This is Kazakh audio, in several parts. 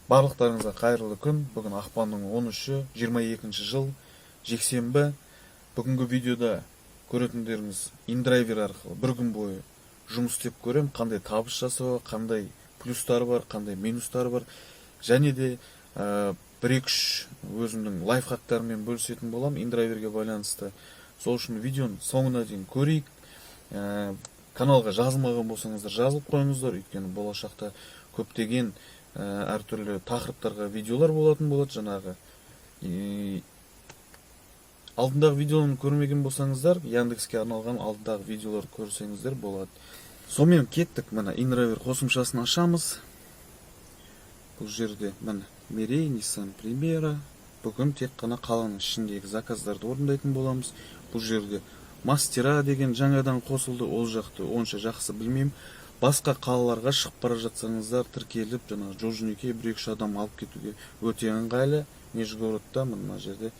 Барлықтарыңызға қайырлы күн! Бүгін ақпанның 13-і, 22 жыл, жексенбі. Бүгінгі видеода көретіндеріңіз: Индрайвер арқылы бір күн бойы жұмыс істеп көрем, қандай табыс жасауға, қандай плюстары бар, қандай минустары бар және де бір екі үш өзімнің лайфхактарымен бөлісетін боламын Индрайверге байланысты. Сол үшін видеоның соңына дейін көрейік. Каналға жазылмаған болсаңыздар, жазылып қойыңыздар, өйткені болашақта көптеген әртүрлі тақырыптарға видеолар болатын болады. Жаңағы алдындағы видеоны көрмеген болсаңыздар, Яндекске арналған алдындағы видеоларды көрсеңіздер болады. Сонымен, кеттік. Міне, Индрайвер қосымшасын ашамыз. Бұл жерде, міне, Мерей, Nissan Примера. Бүгін тек қана қаланың ішіндегі заказдарды орындайтын боламыз. Бұл жерде Мастера деген жаңадан қосылды, ол жақты онша жақсы білмеймін. Басқа қалаларға шығып бара жатсаңыздар, тіркеліп, жаңағы жол жөнекей бір екі үш адам алып кетуге өте ыңғайлы. Межгородта, мына жерде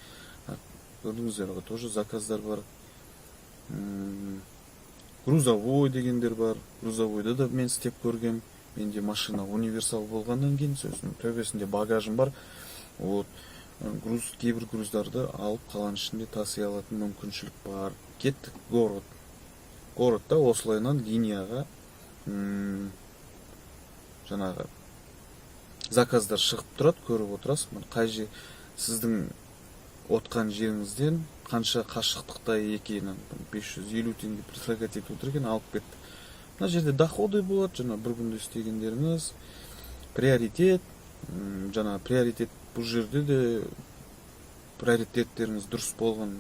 көрдіңіздер ғой, тоже заказдар бар. Грузовой дегендер бар. Грузовойда да мен істеп көргем. Менде машина универсал болғаннан кейін, сосын төбесінде багажым бар. Вот, груз, кейбір груздарды алып, қаланың ішінде таси алатын мүмкіншілік бар. Кеттік, город. Городта осылайынан линияға жаңағы заказдар шығып тұрады, көріп отырасыз. Міне, қай жер, сіздің отқан жеріңізден қанша қашықтықта екенін. 550 теңге предлагать етіп отыр екен, алып кеттік. Мына жерде доходы болады, жаңа бір күнде істегендеріңіз, приоритет. Жаңа приоритет, бұл жерде де приоритеттеріңіз дұрыс болған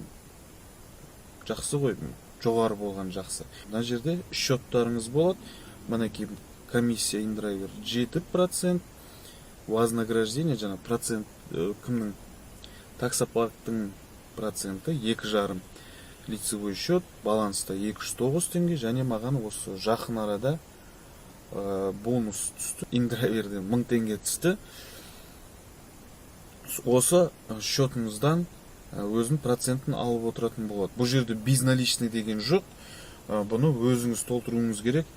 жақсы ғой, жоғары болған жақсы. Мына жерде счеттарыңыз болады. Мінекей, комиссия Индрайвер 7%, вознаграждение, жаңа процент, кімнің, таксопарктың проценті 2,5. Лицевой счет, баланста 209 теңге. Және маған осы жақын арада бонус түсті, Индрайверден 1000 теңге түсті. Осы счетыңыздан өзінің процентін алып отыратын болады. Бұл жерде безналичный деген жоқ. Бұны өзіңіз толтыруыңыз керек.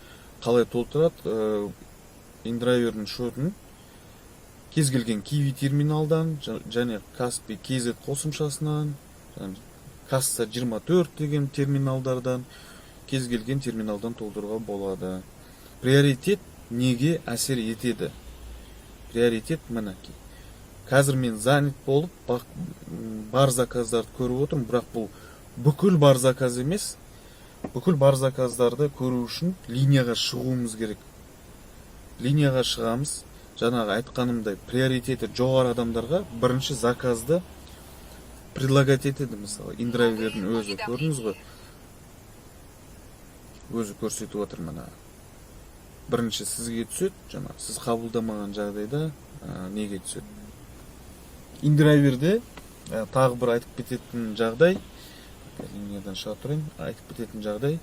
Қалай толтырады? Индрайвердің счетын кез келген Киви терминалдан және Каспи KZ қосымшасынан, және Касса 24 деген терминалдардан, кез келген терминалдан толтыруға болады. Приоритет неге әсер етеді? Приоритет, мінекей, қазір мен занят болып бар заказдарды көріп отырмын, бірақ бұл бүкіл бар заказ емес. Бүкіл бар заказдарды көру үшін линияға шығуымыз керек. Линияға шығамыз. Жаңағы айтқанымдай, приоритеті жоғары адамдарға бірінші заказды предлагать етеді. Мысалы, Индрайвердің өзі, көрдіңіз ғой, өзі көрсетіп отыр. Мына бірінші сізге түседі. Жаңа сіз қабылдамаған жағдайда неге түседі? Индрайверде тағы бір айтып кететін жағдай, линиядан шыға тұрайын, айтып кететін жағдай: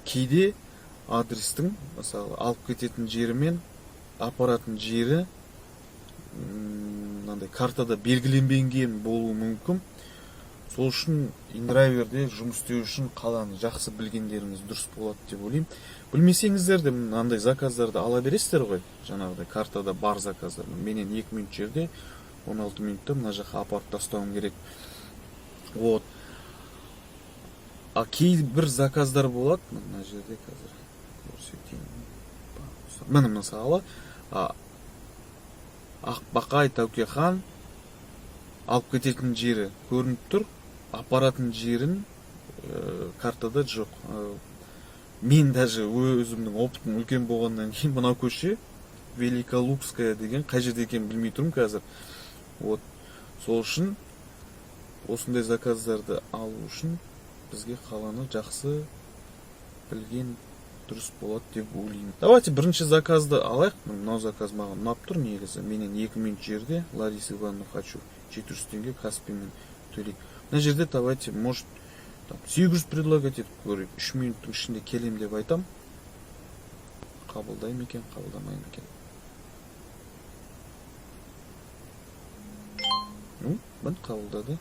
кейде адрестің, мысалы, алып кететін жері мен апаратын жері мынандай картада белгіленбеген болуы мүмкін. Сол үшін Индрайверде жұмыс істеу үшін қаланы жақсы білгендеріңіз дұрыс болады деп ойлаймын. Білмесеңіздер де, мынандай заказдарды ала бересіздер ғой, жаңағыдай картада бар заказдар. Менен 2 минут жерде, 16 минутта мына жаққа апарып тастауым керек. Вот, а кейбір заказдар болады, мына жерде қазір көрсетейін. Міне, мысалы, Ақбақай, Тәуке хан, алып кететін жері көрініп тұр, апаратын жерін картада жоқ. Мен даже өзімнің опытым үлкен болғаннан кейін, мынау көше Великолукская деген қай жерде екенін білмей тұрмын қазір. Вот, сол үшін осындай заказдарды алу үшін бізге қаланы жақсы білген дұрыс болады деп ойлаймын. Давайте бірінші заказды алайық. Мынау заказ маған ұнап тұр негізі, менен 2 минут жерде. Лариса Ивановна хочу, 700 теңге Каспимен төлейік. Мына жерде давайте, может, там 800 предлагать етіп көрейік. 3 минуттың ішінде келем деп айтам. Қабылдай ма екен, қабылдамай ма екен? Ну, міне, қабылдады.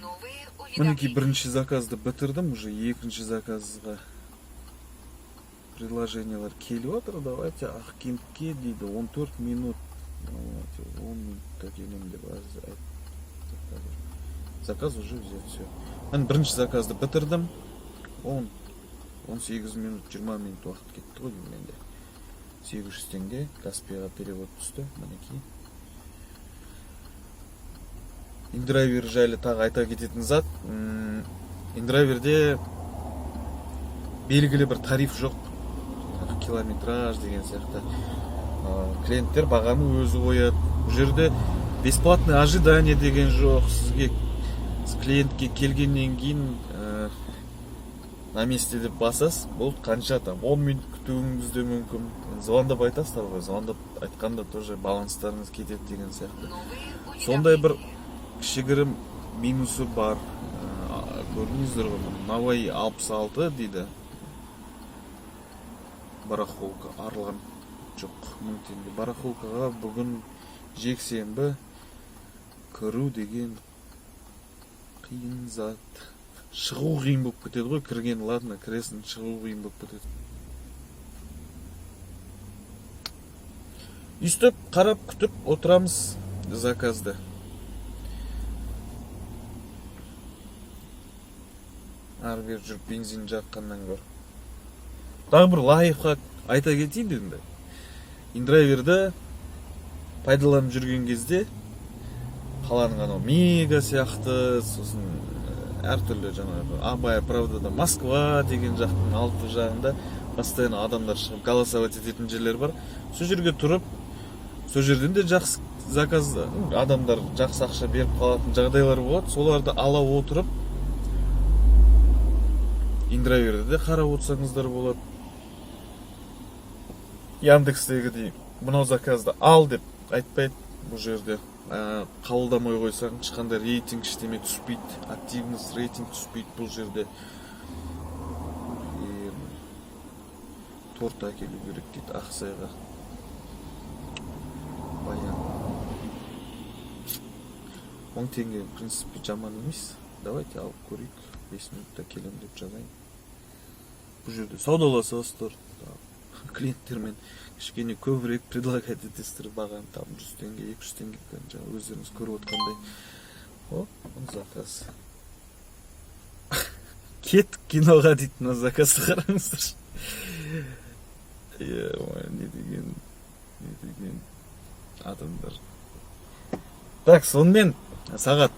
Новые Мінекей, уведомления. бірінші заказды бітірдім. Уже екінші заказға предложениялар келіп жатыр. Давайте, Ақкентке дейді, 14 минут. 10 минутта келемін деп айтты қазір. Заказ уже взят, все. Мен бірінші заказды бітірдім. 10, 18 минут, 20 минут уақыт кетті ғой деймін менде. 800 теңге Каспиға перевод түсті, мінекей. Индрайвер жайлы тағы айта кететін зат, индрайверде белгілі бір тариф жоқ. Жаңағы километраж деген сияқты. Клиенттер бағаны өзі қояды. Бұл жерде бесплатный ожидание деген жоқ. Сізге, сіз клиентке келгеннен кейін на месте деп басасыз, болды, қанша там 10 минут күтуіңіз де мүмкін. Звондап айтасыздар ғой, звондап айтқанда тоже баланстарыңыз кетеді деген сияқты. Новые Сондай бір уведомления. кішігірім минусы бар. Көрдіңіздер ғой, міне, Наваи 66 дейді. Барахолка арылған жоқ, 1000 теңге. Барахолкаға бүгін жексенбі, кіру деген қиын зат. Шығу қиын болып кетеді ғой, кірген ладно, кіресің, шығу қиын болып кетеді. Өйстіп қарап, күтіп отырамыз заказды. Ары бері жүріп бензин жаққаннан гөрі. Тағы бір лайфхак айта кетейін енді. Индрайверді пайдаланып жүрген кезде қаланың анау Мега сияқты, сосын әртүрлі жаңағы Абай, Правдада, Москва деген жақтың алты жағында постоянно адамдар шығып голосовать ететін жерлер бар. Сол жерге тұрып, сол жерден де жақсы заказ, адамдар жақсы ақша беріп қалатын жағдайлар болады. Соларды ала отырып индрайверді де қарап отырсаңыздар болады. Яндекстегідей мынау заказды ал деп айтпайды бұл жерде. Қабылдамай қойсаң, ешқандай рейтинг, ештеме түспейді, активность, рейтинг түспейді бұл жерде. И торт әкелу керек дейді Ақсайға. Баян, 10 теңге, в принципе, жаман емес. Давайте алып көрейік. 5 минутта келемін деп жазайын. Бұл жерде саудаласасыздар клиенттермен, кішкене көбірек предлагать етесіздер бағаны, там 100 теңге, 200 теңге, жаңа өздеріңіз көріп отқандай. О, заказ. Кеттік киноға дейді. Мына заказды қараңыздаршы. Е, ой, не деген, не деген адамдар! Так, сонымен сағат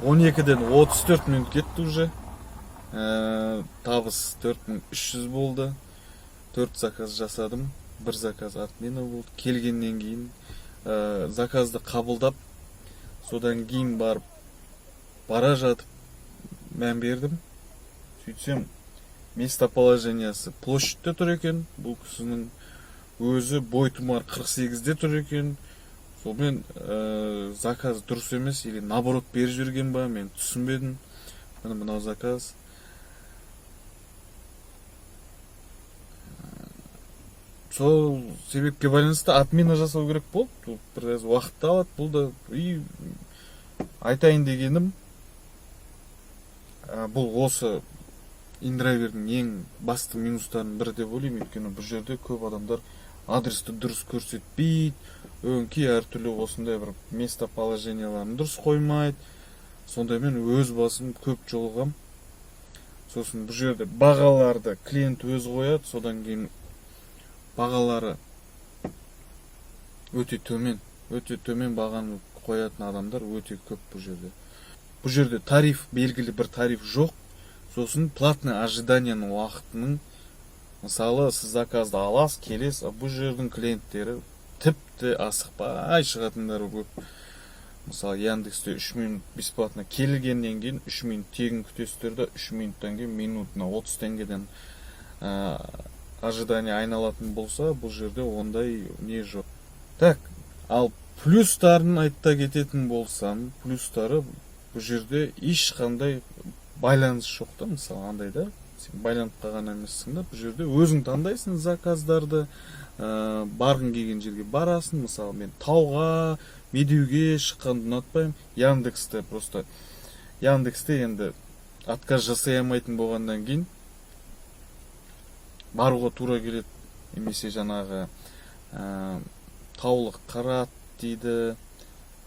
12-ден 34 минут кетті уже. Табыс 4300 болды. Төрт заказ жасадым, бір заказ отмена болды. Келгеннен кейін заказды қабылдап, содан кейін барып, бара жатып мән бердім. Сөйтсем, местоположениесі площадьте тұр екен, бұл кісінің өзі Бойтұмар 48-де тұр екен. Сонымен заказ дұрыс емес или наоборот беріп жіберген ба, мен түсінбедім. Міне, мынау заказ. Сол себепке байланысты отмена жасау керек болды. Бұл біраз уақытты алады бұл да. И айтайын дегенім, бұл осы индрайвердің ең басты минустарының бірі деп ойлаймын, өйткені бұл жерде көп адамдар адресті дұрыс көрсетпейді, өңкей әртүрлі осындай бір местоположенияларын дұрыс қоймайды. Сондаймен өз басым көп жолығам. Сосын бұл жерде бағаларды клиент өзі қояды, содан кейін бағалары өте төмен, өте төмен бағаны қоятын адамдар өте көп бұл жерде. Бұл жерде тариф, белгілі бір тариф жоқ. Сосын платный ожиданияның уақытының, мысалы, сіз заказды аласыз, келесіз, а бұл жердің клиенттері тіпті асықпай шығатындары көп. Мысалы, Яндексте 3 минут бесплатно, келгеннен кейін 3 минут тегін күтесіздер да, 3 минуттан кейін минутына 30 теңгеден ожидание айналатын болса, бұл жерде ондай не жоқ. Так, ал плюстарын айта кететін болсам, плюстары: бұл жерде ешқандай байланыс жоқ та. Мысалы, андай да, сен байланып қалған емессің да. Бұл жерде өзің таңдайсың заказдарды, барғың келген жерге барасың. Мысалы, мен тауға, Медеуге шыққанды ұнатпаймын. Яндексте просто, Яндексте енді отказ жасай алмайтын болғаннан кейін баруға тура келеді. Немесе жаңағы таулы Қырат Дейді,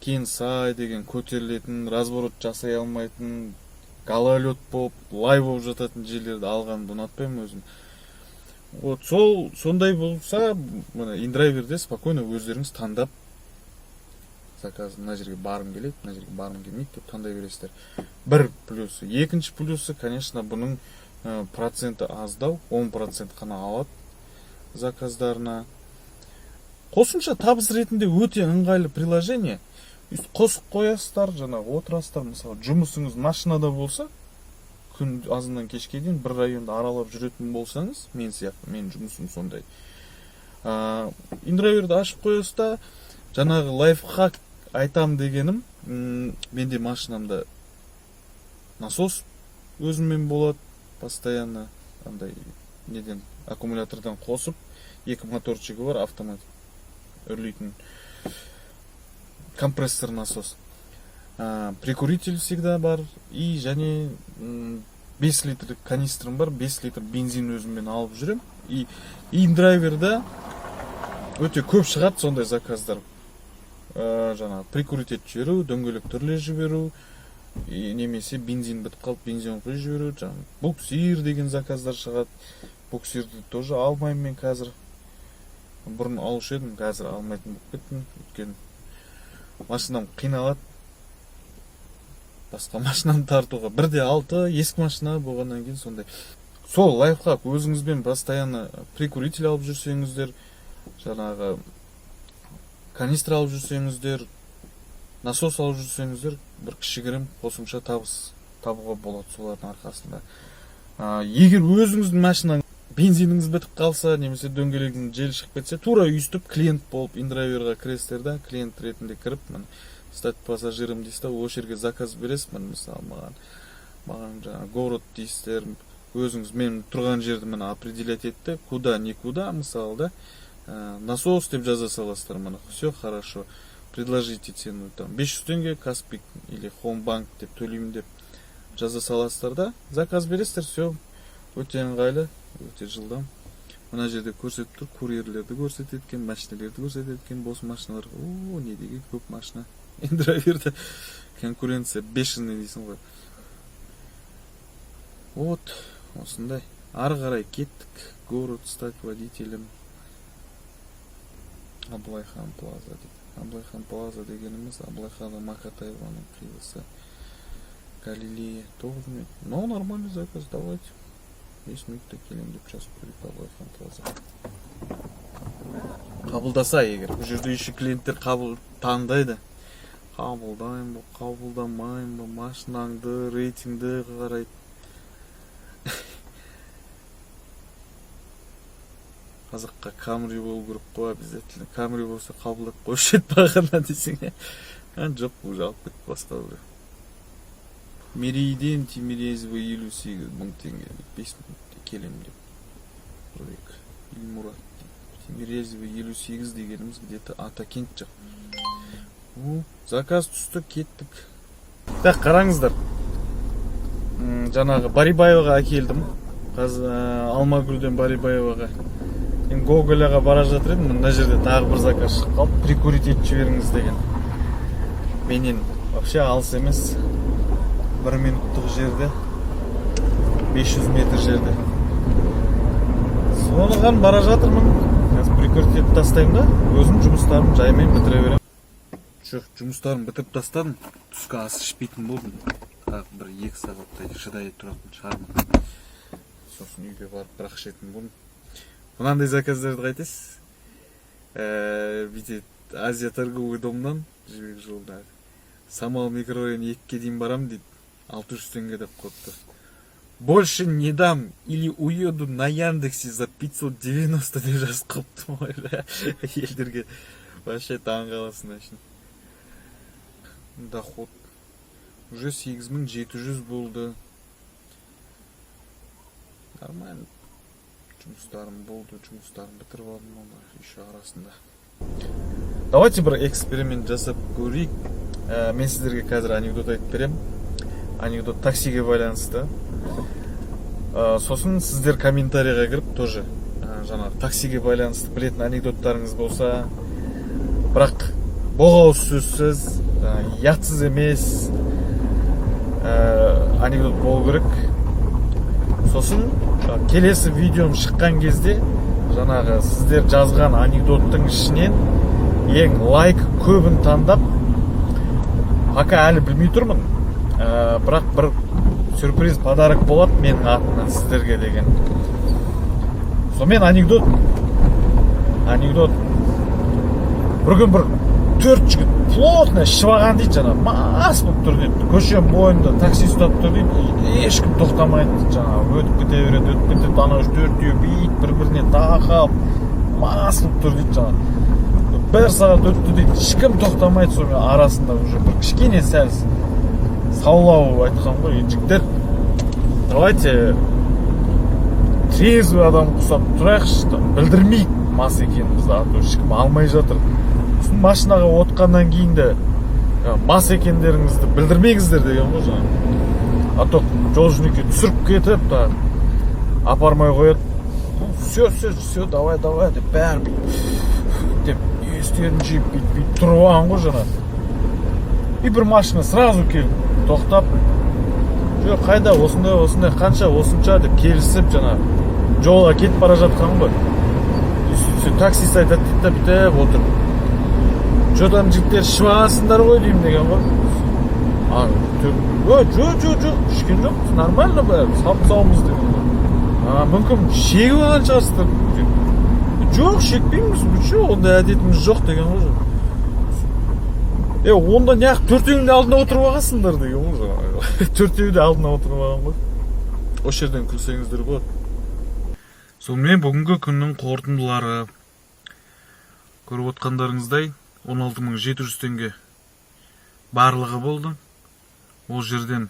Кеңсай деген көтерілетін, разворот жасай алмайтын, гололед болып, лай болып жататын жерлерді алғанды ұнатпаймын өзім. Вот сол сондай болса, мына индрайверде спокойно өздеріңіз таңдап заказ, мына жерге барғым келеді, мына жерге барғым келмейді деп таңдай бересіздер. Бір плюсы. Екінші плюсы, конечно, бұның проценті аздау, 10% қана алады заказдарына. Қосымша табыс ретінде өте ыңғайлы приложение. Өйстіп қосып қоясыздар, жаңағы отырасыздар. Мысалы, жұмысыңыз машинада болса, күн азаннан кешке дейін бір районды аралап жүретін болсаңыз, мен сияқты, менің жұмысым сондай, индрайверді ашып қоясыз да. Жаңағы лайфхак айтам дегенім, менде машинамда насос өзіммен болады постоянно, андай неден, аккумулятордан қосып, екі моторчигі бар, автомат үрлейтін компрессор насос, прикуритель всегда бар и және 5 литрлік канистрім бар, 5 литр бензин өзіммен алып жүремін. И индрайверда өте көп шығады сондай заказдар, жаңағы прикурить етіп жіберу, дөңгелек түрлеп жіберу и немесе бензин бітіп қалып, бензин құйып жіберу, жаңағы буксир деген заказдар шығады. Буксирді тоже алмаймын мен қазір. Бұрын алушы едім, қазір алмайтын болып кеттім, өйткені машинам қиналады басқа машинаны тартуға, 1,6 ескі машина болғаннан кейін. Сондай сол лайфхак: өзіңізбен постоянно прикуритель алып жүрсеңіздер, жаңағы канистр алып жүрсеңіздер, насос алып жүрсеңіздер, бір кішігірім қосымша табыс табуға болады солардың арқасында. Егер өзіңіздің машинаң бензиніңіз бітіп қалса немесе дөңгелегіңіз жел шығып кетсе, тура өйстіп клиент болып индрайверға кіресіздер да, клиент ретінде кіріп, міне, «стать пассажиром» дейсіз да, осы жерге заказ бересіз. Міне, мысалы, маған жаңағы город дейсіздер, өзіңіз мен тұрған жерді, міне, определять етті, куда никуда, мысалы да, насос деп жаза саласыздар. Міне, все хорошо, предложите цену, там 500 теңге, Каспи или Хомбанк деп төлеймін деп жаза саласыздар да, заказ бересіздер. Все, өте ыңғайлы, өте жылдам. Мына жерде көрсетіп тұр, курьерлерді көрсетеді екен, машиналерді көрсетеді екен, бос машиналар. О, не деген көп машина индрайверде, конкуренция бешеный дейсің ғой. Вот осындай. Ары қарай кеттік. Город, стать водителем, Абылайхан Плаза дейді. Абылайхан Плаза дегеніміз Абылайхана Макатаеваның қиылысы. Галилея, 9 минут. Ну, нормальный заказ, давайте. 5 минутта келемін деп жазып көрейік. Абылайхан Плаза қабылдаса егер. Бұл жерде еще клиенттер қабыл таңдайды: қабылдаймын ба, қабылдамаймын ба. Машинаңды, рейтингді қарайды. Қазаққа Камри болу керек қой обязательно. Камри болса, қабылдап қоюшы еді бағана десең, иә. А, жоқ, уже алып кетті басқа біреу. Мерейден Тимирязева 58, 1000 теңге, 5 минутта келемін деп. Көрейік. Илмурат дейді. Тимирязева 58 дегеніміз где то Атакент жақ. О, заказ түсті, кеттік. Так, қараңыздар. Жаңағы Барибаеваға әкелдім. Қазір Алмагүлден Барибаеваға. Енді Гоголяға бара жатыр едім, мына жерде тағы бір заказ шығып қалды. «Прикурить етіп жіберіңіз» деген. Менен вообще алыс емес. 1 минуттық жерде. 500 метр жерде. Соныған бара жатырмын. Қазір прикурить етіп тастаймын да, өзім жұмыстарым жаймен бітіре беремін. Жоқ, жұмыстарымды бітіріп тастадым. Түскі ас ішпейтін болдым. Тағы бір 2 сағаттай шыдай тұратын шығармын. Сосын үйге барып бірақ ішетін болдым. Мынандай заказдарды қайтесіз? Бүйтеді, Азия торговый домнан Жібек жолына Самал микрорайон 2-ге дейін барамын дейді. 600 теңге деп қойыпты. «Больше не дам или уеду на Яндексе за 590» деп жазып қойыпты ғой. Елдерге вообще таң қаласың әшейін. Доход уже 8700 болды. Нормально. Жұмыстарым болды, жұмыстарым бітіріп алдым оны еще арасында. Давайте бір эксперимент жасап көрейік. Мен сіздерге қазір анекдот айтып беремін. Анекдот таксиге байланысты. Сосын сіздер комментарийға кіріп тоже жаңағы таксиге байланысты білетін анекдоттарыңыз болса, бірақ Боғауыз сөзсіз, ұятсыз емес анекдот болу керек. Сосын келесі видеом шыққан кезде жаңағы сіздер жазған анекдоттың ішінен ең лайк көбін таңдап, пока әлі білмей тұрмын, бірақ бір сюрприз, подарок болады менің атымнан сіздерге деген. Сонымен, анекдот, анекдот. Бір күн бір төрт жігіт плотно ішіп алған дейді, жаңағы мас болып тұр дейді. Көшенің бойында такси ұстап тұр дейді, ешкім тоқтамайды дейді, жаңағы өтіп кете береді, өтіп кетеді. Анау төртеуі бүйтіп бір біріне тақап, мас болып тұр дейді. Жаңағы бір сағат өтті дейді, ешкім тоқтамайды. Сонымен арасында уже бір кішкене сәл саулау айтқан ғой: «Ей, жігіттер, давайте трезвый адам ұқсап тұрайықшы, там, білдірмейік мас екенімізді, а то ешкім алмай жатыр. Сосын машинаға отқаннан кейін де мас екендеріңізді білдірмеңіздер», — деген ғой жаңағы, «а то жол жөнекей түсіріп кетіп та апармай қояды». «Все, все, все, давай, давай», — деп бәрі бүйтіп деп естерін жиып, бүйтіп бүйтіп тұрып алған ғой жаңағы. И бір машина сразу келіп тоқтап: «Жоқ, қайда? Осындай, осындай, қанша?» «Осынша», — деп келісіп, жаңағы жолға кетіп бара жатқан ғой. И сөйтсе, таксист айтады дейді да, бүйтіп отырып: «Че там, жігіттер, ішіп алғансыңдар ғой деймін», — деген ғой. А ой, жоқ, жоқ, жоқ, ішкен жоқпыз, нормально бәрі, сап саумыз», — деген ғой. «А, мүмкін, шегіп алған шығарсыздар?» «Жоқ, шекпейміз, вы че, ондай әдетіміз жоқ», — деген ғой. «Е, онда неғып төртеуің де алдына отырып алғансыңдар?» — деген ғой жаңағы. Төртеуі де алдына отырып алған ғой. Осы жерден күлсеңіздер болады. Сонымен, бүгінгі күннің қорытындылары, көріп отқандарыңыздай, 16 700 теңге барлығы болды. Ол жерден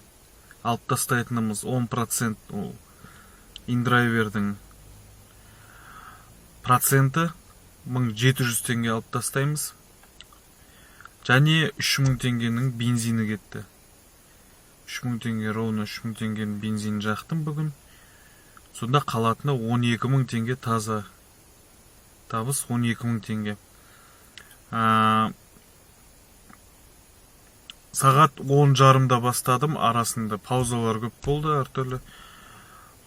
алып тастайтынымыз 10%, ол индрайвердің проценті, 1700 теңге алып тастаймыз және 3000 теңгенің бензині кетті. 3000 теңге, ровно 3000 теңгенің бензинін жақтым бүгін. Сонда қалатыны 12 000 теңге, таза табыс 12 000 теңге. Сағат 10:30-да бастадым, арасында паузалар көп болды әртүрлі.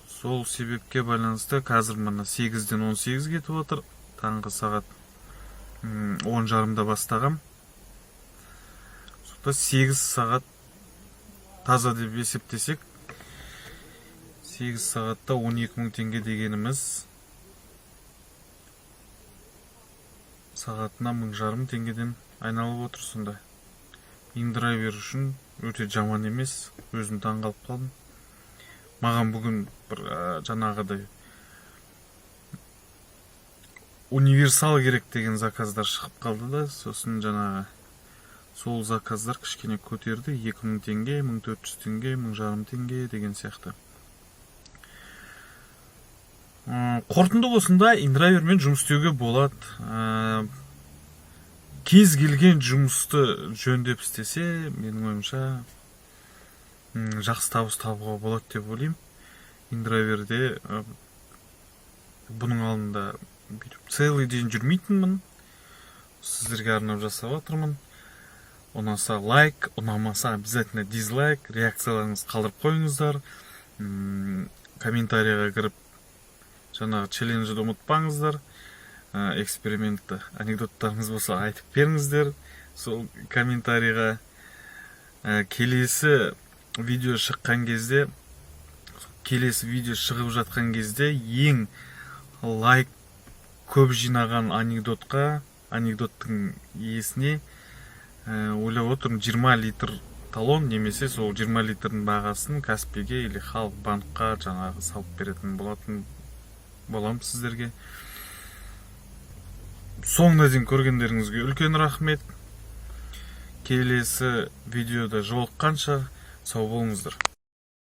Сол себепке байланысты қазір міне 8-ден 18 кетіп отыр. Таңғы сағат 10:30-да бастағам. Сонда 8 сағат таза деп есептесек, 8 сағатта 12 мың теңге дегеніміз сағатына 1500 теңгеден айналып отыр. Сонда индрайвер үшін өте жаман емес, өзім таңғалып қалдым. Маған бүгін бір жаңағыдай универсал керек деген заказдар шығып қалды да, сосын жаңағы сол заказдар кішкене көтерді: 2000 теңге, 1400 теңге, 1500 теңге деген сияқты. Қорытынды осындай: индрайвермен жұмыс істеуге болады. Кез келген жұмысты жөндеп істесе, менің ойымша, жақсы табыс табуға болады деп ойлаймын индрайверде. Бұның алдында бүйтіп целый день жүрмейтінмін, сіздерге арнап жасап жатырмын. Ұнаса — лайк, ұнамаса — обязательно дизлайк, реакцияларыңызды қалдырып қойыңыздар. Комментарийға кіріп, жаңағы челленджді ұмытпаңыздар, экспериментті. Анекдоттарыңыз болса, айтып беріңіздер сол комментарийға. Келесі видео шыққан кезде, келесі видео шығып жатқан кезде ең лайк көп жинаған анекдотқа, анекдоттың иесіне ойлап отырмын, 20 литр талон немесе сол 20 литрдің бағасын Каспиге или Халық банкқа жаңағы салып беретін болатын боламын сіздерге. Соңына дейін көргендеріңізге үлкен рахмет. Келесі видеода жолыққанша сау болыңыздар.